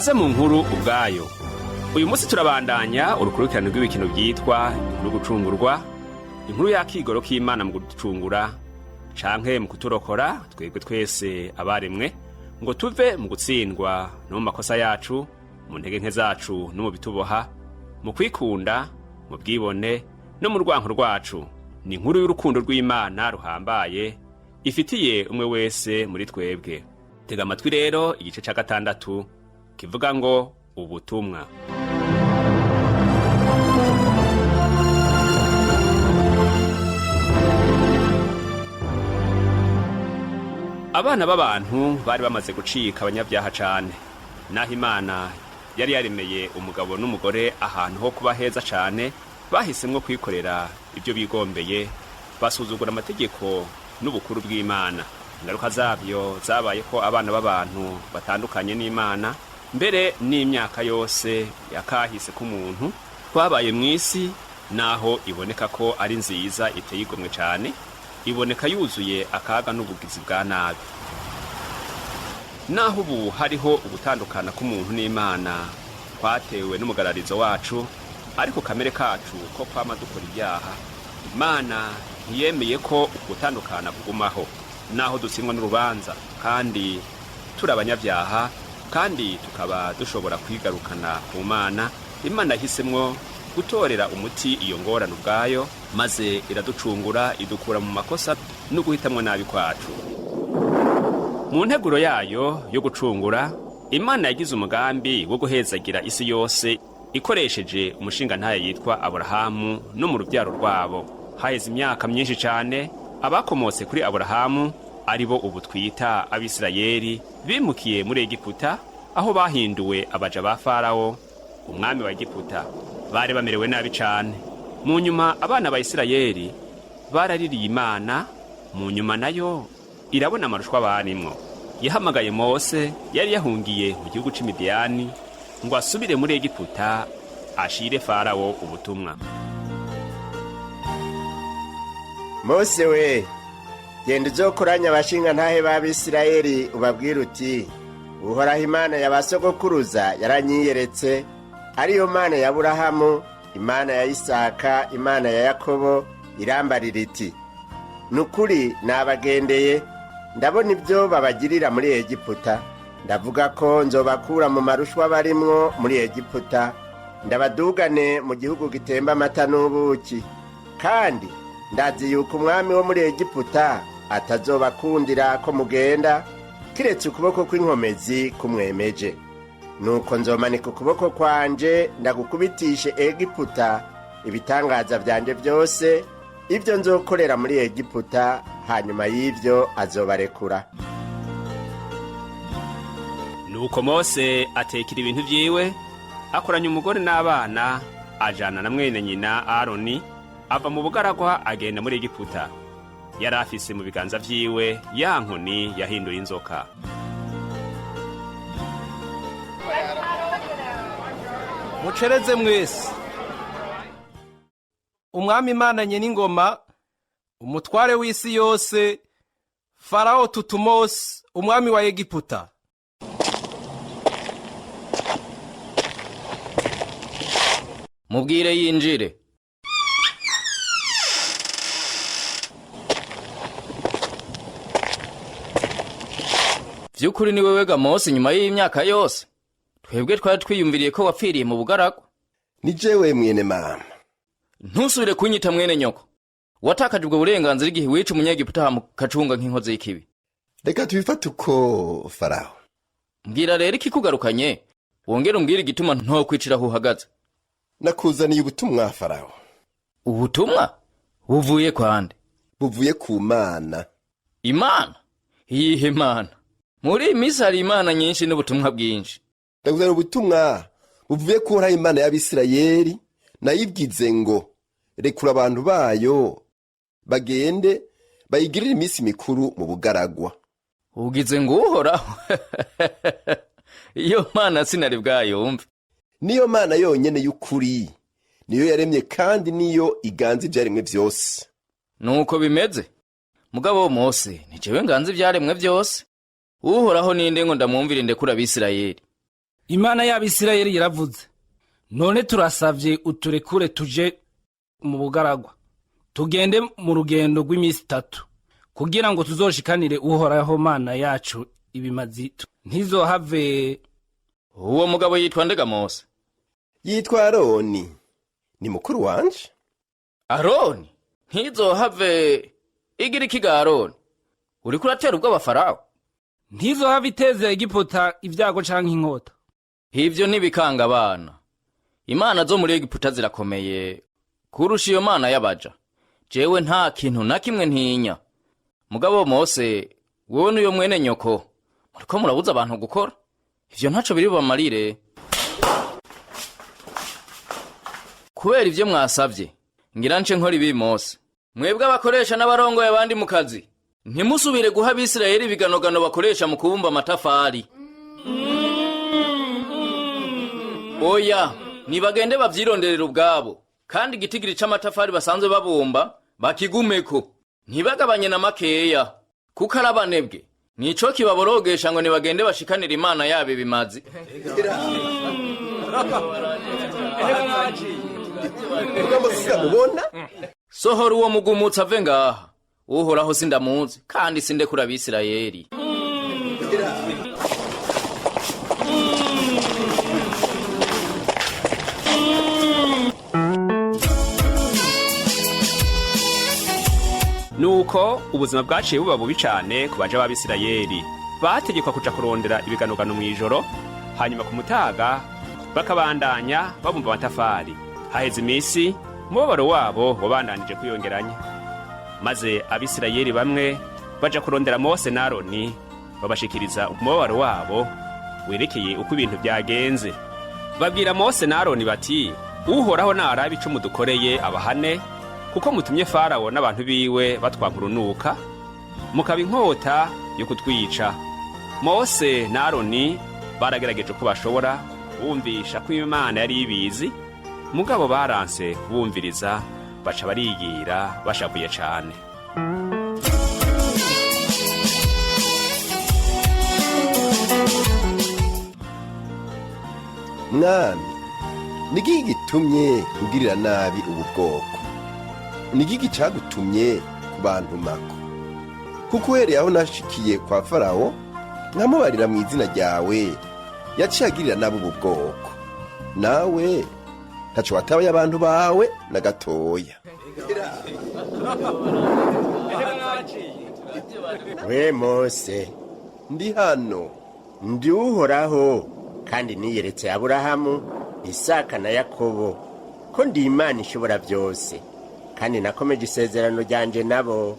Kaze mu nkuru ubwayo. Uyu munsi turabandanya urukurikirane rw'ibikino byitwa Inkuru Gucungurwa, inkuru y'akigoro k'Imana mu kuducungura canke mu kuturokora twebwe twese abaremwe, ngo tuve mu gutsindwa no mu makosa yacu, mu ntege nke zacu no mu bituboha, mu kwikunda, mu bwibone no mu rwanko rwacu. Ni inkuru y'urukundo rw'Imana ruhambaye ifitiye umwe wese muri twebwe. Tega amatwi rero igice ca gatandatu kivuga ngo Ubutumwa. Abana b'abantu bari bamaze gucika abanyabyaha cane. Naho Imana yari yaremeye umugabo n'umugore ahantu ho kuba heza cane, bahisemwo kwikorera ibyo bigombeye, basuzugura amategeko n'ubukuru bw'Imana. Ingaruka zabyo zabaye ko abana b'abantu batandukanye n'Imana. Mbere n'imyaka yose yakahise k'umuntu twabaye mu isi, naho iboneka ko ari nziza iteye igomwe cane, iboneka yuzuye akaga n'ubugizi bwa nabi. Naho ubu hariho ugutandukana k'umuntu n'Imana kwatewe n'umugararizo wacu, ariko kamere kacu ko kwama dukora ibyaha, Imana ntiyemeye ko ugutandukana kugumaho. Naho dutsindwa n'urubanza kandi turi abanyabyaha, kandi tukaba dushobora kwigarukana ku Mana, Imana yahisemwo gutorera umuti iyo ngorane ubwayo, maze iraducungura, idukura mu makosa no guhitamwo nabi kwacu. Mu nteguro yayo yo gucungura, Imana yagize umugambi wo guhezagira isi yose ikoresheje umushingantahe yitwa Aburahamu no mu rubyaro rwabo. Haheze imyaka myinshi cyane abakomotse kuri Aburahamu, ari bo ubu twita Abisirayeli, bimukiye muri Egiputa, aho bahinduwe abaja ba Farawo, umwami wa Egiputa. Bari bamerewe nabi cyane. Mu nyuma abana ba Isirayeli baraririye Imana. Mu nyuma nayo irabona amarushwa barimwo. Yahamagaye Mose yari yahungiye mu gihugu c'Imidiyani ngo asubire muri Egiputa ashire Farawo ubutumwa. Mose we, genda uzokoranye abashingantahe b'Abisirayeli, ubabwire uti: "Uhoraho Imana ya ba sogokuruza yaranyiyeretse, ariyo Mana ya Aburahamu, Imana ya Isaka, Imana ya Yakobo, irambarira iti: Ni ukuri nabagendeye, ndabona ibyo babagirira muri Egiputa. Ndavuga ko nzobakura mu marushwa barimwo muri Egiputa, ndabadugane mu gihugu gitemba amata n'ubuki. Kandi ndazi yuko umwami wo muri Egiputa atazobakundira ko mugenda, kiretse ukuboko kw'inkomezi kumwemeje. Nuko nzomanika ukuboko kwanje, ndagukubitishe Egiputa ibitangaza vyanje byose, ibyo nzokorera muri Egiputa. Hanyuma y'ibyo azobarekura." Nuko Mose atekera ibintu vyiwe, akoranya umugore n'abana, ajana na mwene nyina Aroni, ava mu bugaragwa agenda muri Egiputa. Yari afise mu biganza vyiwe ya nkoni yahinduye inzoka. Mucereze mwese. Umwami Imana nyen'ingoma, umutware w'isi yose, Farawo Tutumosi, umwami wa Egiputa. Mubwire yinjire. Vy'ukuri ni wewe ga Mose nyuma y'imyaka yose? Twebwe twari twiyumviriye ko wapfiriye mu bugaragwa. Ni jewe, mwene mama. Ntusubire kunyita mwene nyoko. Watakaje ubwo burenganzira igihe wica umunyegiputa hama ukacunga nk'inkozi y'ikibi. Reka tubifate uko, Farawo. Mbwira rero ikikugarukanye, wongere umbwire igituma ntokwicira aho uhagaze. Nakuzaniye ubutumwa, Farawo. Ubutumwa buvuye kwande? Buvuye ku Mana. Imana? Iyihe Mana? Muri iyi minsi hari imana nyinshi n'ubutumwa bwinshi. Ndakuzanira ubutumwa buvuye ku Uhoraho Imana y'Abisirayeli. Nayibwize ngo rekura abantu bayo bagende bayigirire iminsi mikuru mu bugaragwa. Ugize ngo Uhoraho? Iyo Mana sinari bwayumve. Niyo Mana yonyene y'ukuri, niyo yaremye kandi niyo iganza ivyaremwe vyose. Nuko bimeze, mugabo Mose, ni jewe nganza ivyaremwe vyose. Uhoraho ninde ngo ndamwumvire ndekura Abisirayeli? Imana y'Abisirayeli yaravuze, none turasavye uturekure tuje mu bugaragwa, tugende mu rugendo rw'iminsi 3, kugira ngo tuzoshikanire Uhoraho Mana yacu ibimazi, ntizohave. Uwo mugabo yitwa ndega Mose? Yitwa Aroni, ni mukuru wanje. Aroni ntizohave igira ikiga. Aroni, uriko uratera ubwoba Farawo. Ntizohave iteza Egiputa ibyago canke inkota. Ivyo ntibikanga abana. Imana zo muri Egiputa zirakomeye kurusha iyo mana y'abaja. Jewe nta kintu na kimwe ntinya. Mugabo Mose, wowe n'uyo mwene nyoko muriko murabuza abantu gukora. Ivyo ntaco biri bubamarire. Kubera ivyo mwasavye, ngira nce nkora ibi Mose. Mwebwe abakoresha n'abarongoye abandi mu kazi, ntimusubire guha Abisirayeli ibiganogano bakoresha mu kubumba amatafari. Oya, nibagende bavyironderera ubwabo, kandi igitigiri c'amatafari basanzwe babumba bakigumeko, ntibagabanye na makeya, kuko ari abanebwe. Nico kibaborogesha ngo nibagende bashikanire Imana yabo ibimazi. Mugabo sinamubona. Sohora uwo mugumutsi ave ngaha. Uhoraho sindamuzi, kandi sindekura Abisirayeli. Nuko ubuzima bwaciye buba bubi cane ku baja b'Abisirayeli. Bategekwa kuja kurondera ibiganogano mw'ijoro, hanyuma ku mutaga bakabandanya babumba amatafari. Haheze iminsi, umubabaro wabo wabandanije kwiyongeranya, maze Abisirayeli bamwe baja kurondera Mose na Aroni, babashikiriza umubabaro wabo werekeye uko ibintu byagenze. Babwira Mose na Aroni bati: "Uhoraho narabe ico mudukoreye abahane, kuko mutumye Farawo n'abantu biwe batwanka urunuka, mukaba inkota yo kutwica." Mose na Aroni baragerageje uko bashobora bumvisha ko Imana yari ibizi, mugabo baranse kubumviriza, baca barigira bashavuye cane. Mwami, nigiki gitumye ugirira nabi ubu bwoko? Nigiki cagutumye kubantumako? Kuko uhereye aho nashikiye kwa Farawo nkamubarira mu izina ryawe, yaciye agirira nabi ubu bwoko. Nawe ntaco watabaye abantu bawe na gatoya. We Mose, Ndi hano. Ndi Uhoraho, kandi niyeretse Aburahamu, Isaka na Yakobo ko ndi Imana ishobora byose, kandi nakomeje isezerano ryanje nabo,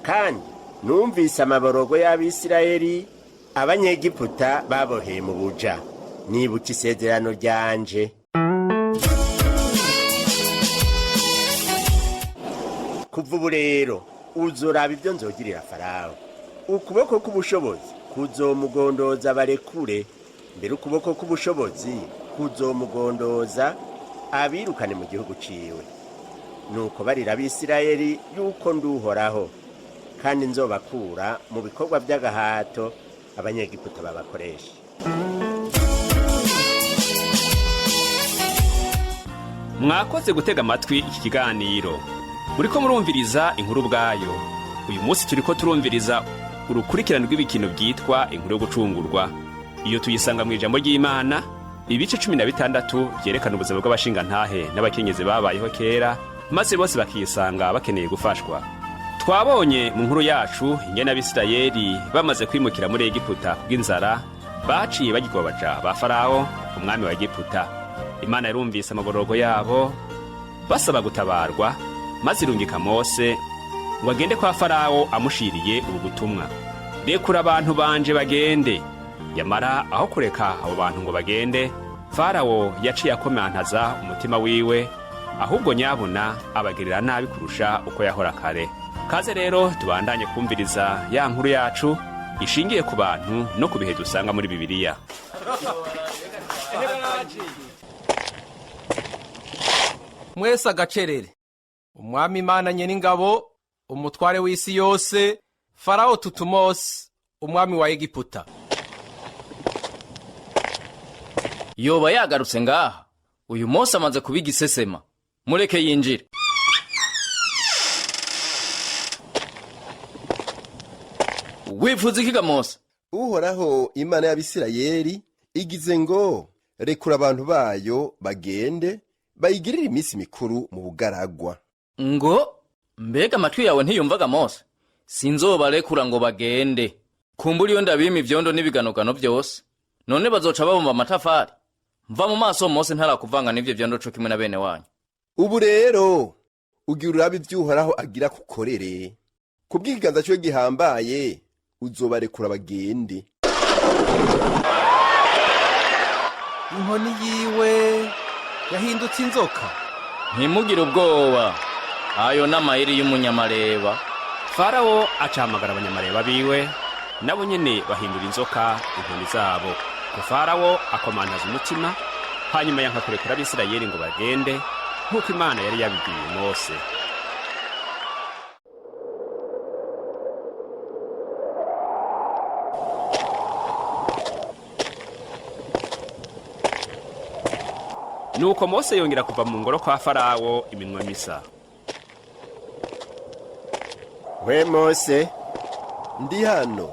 kandi numvise amaborogo y'Abisirayeli Abanyegiputa baboheye mu buja, nibuka isezerano ryanje. Kuva ubu rero uzoraba ibyo nzogirira Farawo: ukuboko k'ubushobozi kuzomugondoza barekure, mbere ukuboko k'ubushobozi kuzomugondoza abirukane mu gihugu ciwe. Nuko barira Abisirayeli yuko nduhoraho, kandi nzobakura mu bikorwa by'agahato Abanyegiputa babakoresha. Mwakoze gutega amatwi iki kiganiro. Muriko murumviriza inkuru ubwayo. Uyu munsi turiko turumviriza urukurikirane rw'ibikino byitwa Inkuru yo Gucungurwa. Iyo tuyisanga mu Ijambo ry'Imana, ibice 16 vyerekana ubuzima bw'abashingantahe n'abakenyezi babayeho kera, maze bose bakisanga bakeneye gufashwa. Twabonye mu nkuru yacu ingene Abisirayeli bamaze kwimukira muri Egiputa kubw'inzara, baciye bagirwa abaja ba Farawo, umwami wa Egiputa. Imana yarumvise amaborogo yabo basaba gutabarwa, maze irungika Mose ngo agende kwa Farawo amushiriye ubu butumwa: "Rekura abantu banje bagende." Yamara aho kureka abo bantu ngo bagende, Farawo yaciye akomantaza umutima wiwe, ahubwo nyabuna abagirira nabi kurusha uko yahora kare. Kaze rero tubandanye kumviriza ya nkuru yacu ishingiye ku bantu no ku bihe dusanga muri Bibiliya. Mwese agacerere. Umwami Imana nyen'ingabo, umutware w'isi yose, Farawo Tutumosi, umwami wa Egiputa. Yoba yagarutse ngaha. Uyu Mose amaze kuba igisesema. Mureke yinjire. Wifuza ikiga Mose? Uhoraho Imana y'Abisirayeli igize ngo: rekura abantu bayo bagende bayigirire iminsi mikuru mu bugaragwa. Ngo mbega amatwi yawe ntiyumvaga Mose? Sinzobarekura ngo bagende. Kumbura iyo ndabima ivyondo n'ibiganogano byose, none bazoca babumba amatafari. Mva mu maso Mose, ntarakuvanga n'ivyo vyondo co kimwe na bene wanyu. Ubu rero ugira urabe ibyo Uhoraho agira kukorere kubw'ikiganza cyiwe gihambaye, uzobarekura bagende. Inkoni yiwe yahindutse inzoka. Ntimugire ubwoba, ayo n'amayeri y'umunyamareba. Farawo acahamagara abanyamareba biwe, nabo nyene bahindura inzoka inkoni zabo. Ko Farawo akomantaza umutima, hanyuma yanka kurekura Abisirayeli ngo bagende, nk'uko Imana yari yabibwiye Mose. Nuko Mose yongera kuva mu ngoro kwa Farawo iminwa misa. We Mose! Ndi hano.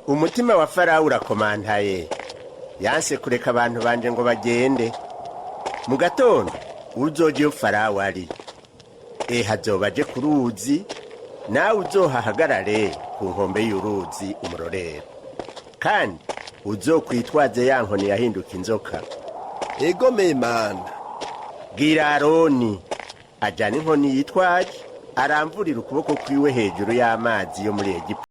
Umutima wa Farawo urakomantaye, yanse kureka abantu banje ngo bagende. Mu gatondo uzoja iyo Farawo ari, eha azoba aje ku ruzi, nawe uzohahagarare ku nkombe y'uruzi umurorere, kandi uzokwitwaze ya nkoni yahinduka inzoka. Egome Mana. Bwira Aroni ajyana inkoni yitwaje, aramvurira ukuboko kwiwe hejuru y'amazi yo muri Egiputa.